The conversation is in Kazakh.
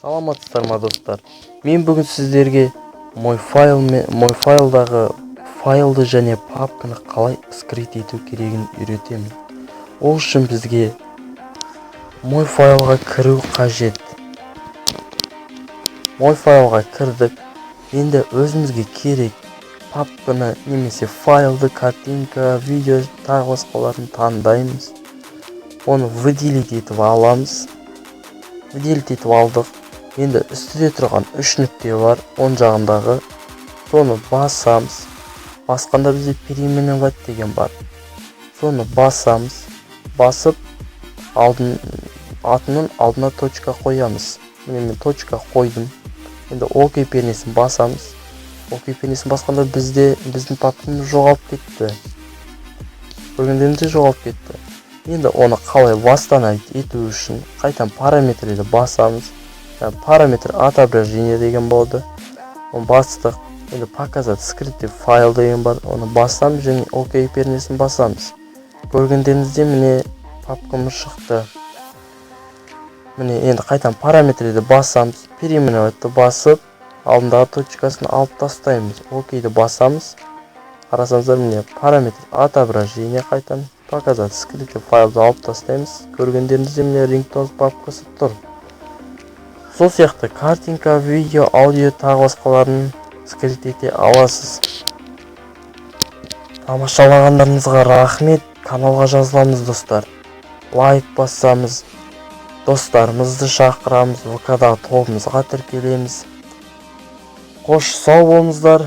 Саламатсыздар ма, достар? Мен бүгін сіздерге Мой файл мен Мой файлдағы файлды және папканы қалай скрыть ету керегін үйретемін. Ол үшін бізге Мой файлға кіру қажет. Мой файлға кірдік. Енді өзімізге керек папканы немесе файлды, картинка, видео, тағы басқаларын таңдаймыз. Оны выделить етіп аламыз. Выделить етіп алдық. Енді үстіде тұрған үш нүкте бар, оң жағындағы, соны басамыз. Басқанда бізде «Переименовать» деген бар, соны басамыз. Басып, алдын, атының алдына точка қоямыз. Міне, мен точка қойдым. Енді ОК пернесін басамыз. ОК пернесін басқанда бізде біздің папкамыз жоғалып кетті. Көргендеріңіздей, жоғалып кетті. Енді оны қалай восстановить ету үшін қайтадан параметрлерді басамыз. «Параметр отображения» деген болды, оны бастық. Енді «Показать скрытый файл» деген бар, оны басамыз және ОК пернесін басамыз. Көргендеріңіздей, міне, папкамыз шықты. Міне, енді қайтадан параметрлерді басамыз, «Переименовать» басып, алдындағы точкасын алып тастаймыз, ОК-ді басамыз. Қарасаңыздар, міне, параметр отображения, қайтадан «Показать скрытый файлды» алып тастаймыз. Көргендеріңіздей, міне, рингтон папкасы тұр. Сол сияқты картинка, видео, аудио, тағы басқаларын скрыть ете аласыз. Тамашалағандарыңызға рахмет. Каналға жазыламыз, достар, лайк басамыз, достарымызды шақырамыз, ВК-дағы тобымызға тіркелеміз. Қош, сау болыңыздар.